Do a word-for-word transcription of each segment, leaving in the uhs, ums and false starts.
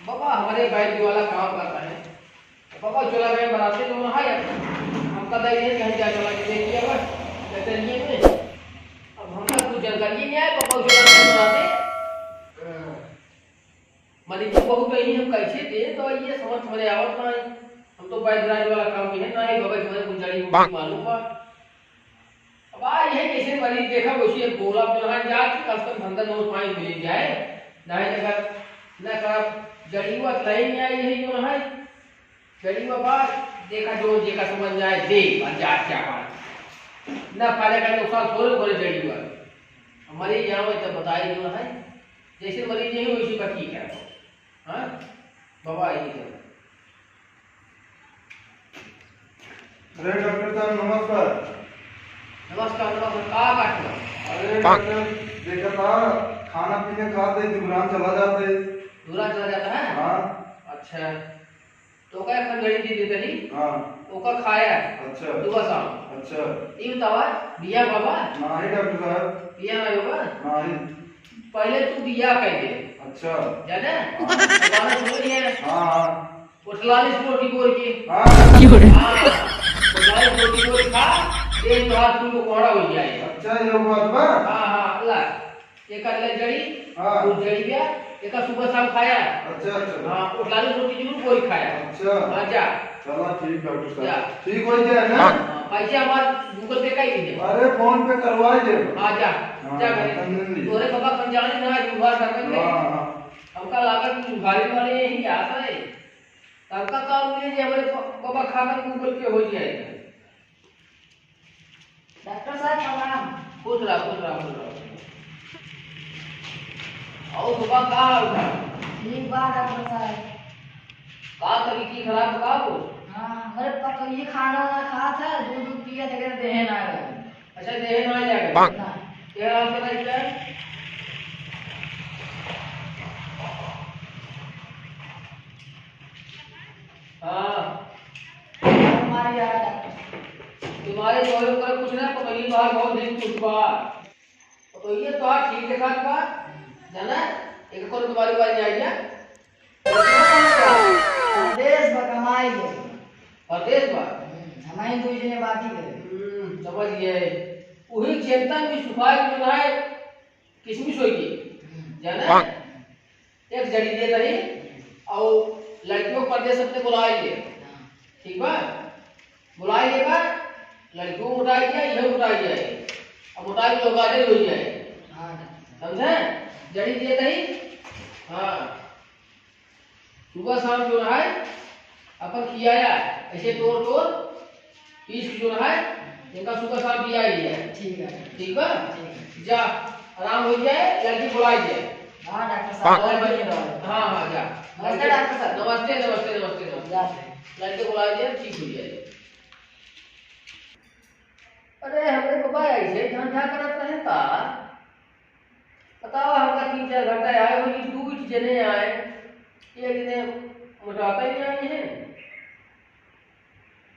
बाबा, हमरे बैल वाला काम करता है। बाबा, चला गए बराते में, वहाँ है। हमका दे दिए, कहीं जा चला के देख लिया बस, डॉक्टर जी ने। अब हमका कुछ जानकारी नहीं आए, बाबा, चला गए बराते। मरीज तो बहुत रही, हम कैसे दे, तो ये समझ में आवत ना है। हम तो बैल राज वाला काम भी है ना, ये बाबा, तुम्हारे कुछ जड़ी बूटी मालूम बा। अब आ, यह कैसे मरीज देखा, वैसे एक गोला पे रहा, जा कि कम से कम धंधा नौ पाँच मिल जाए, नहीं तो अगर न कर जड़ी हुआ तलाई में आई है, जो है जड़ी हुआ बात, देखा जो जेका समझ जाए, दे, और जा क्या बात। ना फायदा का नुकसान थोड़े बोले जड़ी हुआ। अब मरीज यहाँ में तो बताए जो है, जैसे मरीज यही वैसे का ठीक है। हाँ, बाबा यही है। अरे डॉक्टर साहब, नमस्कार। नमस्कार, नमस्कार। का बात बा? अरे डॉक्टर, देखा था, खाना पीना खाते ही दुबरान चला जाते। दुबरान चला जाता है? हाँ। अच्छा, तो का एक घड़ी दे देते ही। हाँ। ओका खाया। अच्छा। सुबह शाम। अच्छा। ई बतावा, बिया बाबा? नहीं डॉक्टर साहब। बिया ना बाबा? नहीं। पहले तू बिया कह दे। अच्छा। जाने? हाँ। गाना सुन लिए। हाँ, हाँ। उठलालिस रोटी बोर के। हाँ। हाँ, उठलालिस रोटी बोर खा, एक तो हाथ तुमको कोहड़ा हो जाए। अच्छा, ये बात बा? हाँ, हाँ, ला। एक अगले जड़ी, हाँ। दूध जड़ी गया, एक सुबह शाम खाया। अच्छा, अच्छा। हाँ, उठलालिस रोटी जरूर बोर खाया। अच्छा। हाँ, जा। चला ठीक डॉक्टर साहब। जा। ठीक हो जाए ना? हाँ, पैसे हमार Google Pay का ही दे। अरे, PhonePe करवा दे। हाँ, जा। हाँ, जा घरे। समझ लिया। तोरे बाबा कम जाने ना, जुगाड़ कर लेंगे। हाँ, हाँ। हमका लागत कि जुगाड़ी वाले यही आता है। तब का काम नहीं जे हमरे प-, बाबा खाता Google Pay हो जाए। डॉक्टर साहब प्रणाम। खुश रहा, खुश रहा, खुश रहा। और बाबा का हाल बा? ठीक बा डॉक्टर साहब। का तबीयत खराब बा हो? हाँ, हमरे पतोहिए खाना ना खात है, दूध दूध पिए थे, देहे ना आवे। अच्छा, देहे ना आवे। ना। क्या हाल बा इसका? हाँ। बीमारी आ रहा है। तुम्हारे जोरे पर कुछ ना, पतोहिए बाहर बहुत दिन कुछ बा। पतोहिए तो आज ठीक देखा बा, जाना, एक कौन तुम्हारी बारी आई है? परदेस बा कमाई के। परदेस बा? हम्म, हमारे दो जने बाकी के। हम्म, समझ गए। वही चेतन भी सुखाए जो है, किसमिस होई की। हम्म। जाना? एक जड़ी दे रही, और लड़कियों को परदेस अपने बुलाए लिए। हाँ। ठीक बा? बुलाए लिए बा, लड़कियों को उठाए दिया, यह उठाए दिया है। अब उठाए के लोग आगे हो जाए। हाँ, डॉक्टर साहब। समझे? जड़ी दे रही? हाँ। सुबह शाम जो है, अपन खियाया, ऐसे तोड़ तोड़, पीस जो है, इनका सुबह शाम पिया ही है। ठीक है। ठीक बा? ठीक है। जा, आराम हो जाए, लड़की बुलाई जाए। हाँ, डॉक्टर साहब, बहुत बढ़िया रहो। हाँ, हाँ, जा। नमस्ते, डॉक्टर साहब। नमस्ते, नमस्ते, नमस्ते, नमस्ते। जा, सर। लड़की बुलाई जाए, ठीक हो जाए। अरे, हमरे बाबा ऐसे ही धंधा करत रहे का? बताओ, हमका तीन चार घंटा आए, वही दू जने आए, एक जने मोटापे में आए हैं,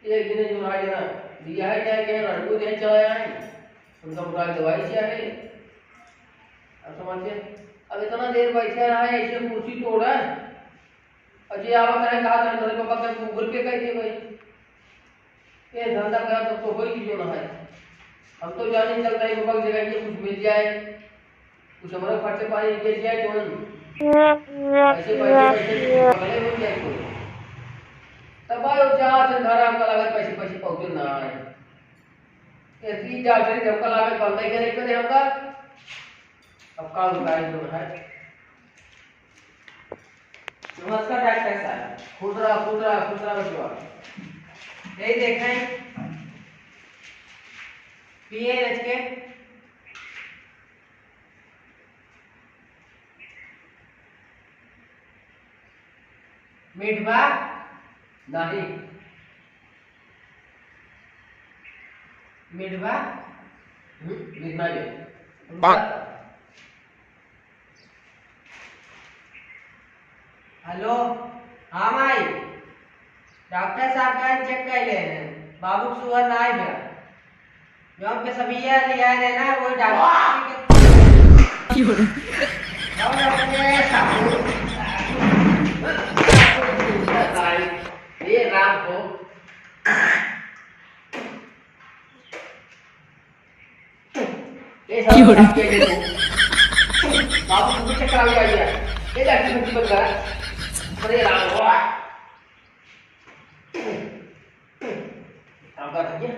एक जने जो है ना, बियाह जाए के लड़को जने चले आए, उनका मोटापे दवाई से आए। अब समझिए, अब इतना देर बैठे रहा है, ऐसे कुर्सी तोड़ा, और जे आवत है, कहा था, "मेरे पापा का Google Pay कर दिए भाई।" ये धंधा करा तब तो होई की जो ना है। हम तो जाने चलता है, बाबा की जगह ये कुछ मिल जाए, कुछ हमारा खर्चे पानी निकल जाए, तो हम ऐसे पैसे, पैसे पगले हो जाए कोई। तब आयो जा, जन घर हमका लागत पैसे, पैसे पहुँचे ना आए। ये तीन चार दिन हमका लागत बंद ही करे, करे हमका। अब का उपाय जो है? नमस्कार डॉक्टर साहब। खुश रहा, खुश रहा, खुश रहा बचवा। यही देखें, पिए रच के। मीठ बा? नहीं। मीठ बा? हम्म, मीठ ना ले। हेलो, हाँ माई, डॉक्टर साहब का चेक कर ले हैं, बाबू के शुगर ना आए बा। जो हमके सब ये लिया रहे ना, वो डॉक्टर के क्यों रे? और डॉक्टर के साहब। बाबू, तुमको चक्कर आ गया, आ गया। ये जा, तुम की बंदा। अरे राम, वाह। राम का भैया।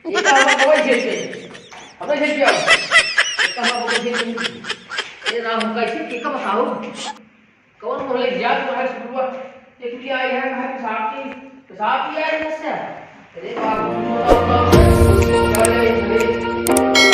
ये का हुआ, कौन झेल गए? हमें झेल गया। ये का हुआ, कौन झेल गए? ये राम, हम कैसे, के का बताओ? कौन बोले, जा, तुम्हारे शुरुआत। ये कुछ आई है, घर पेशाब की, पेशाब की आई है इससे। अरे बाप रे, बाप रे, बाप रे।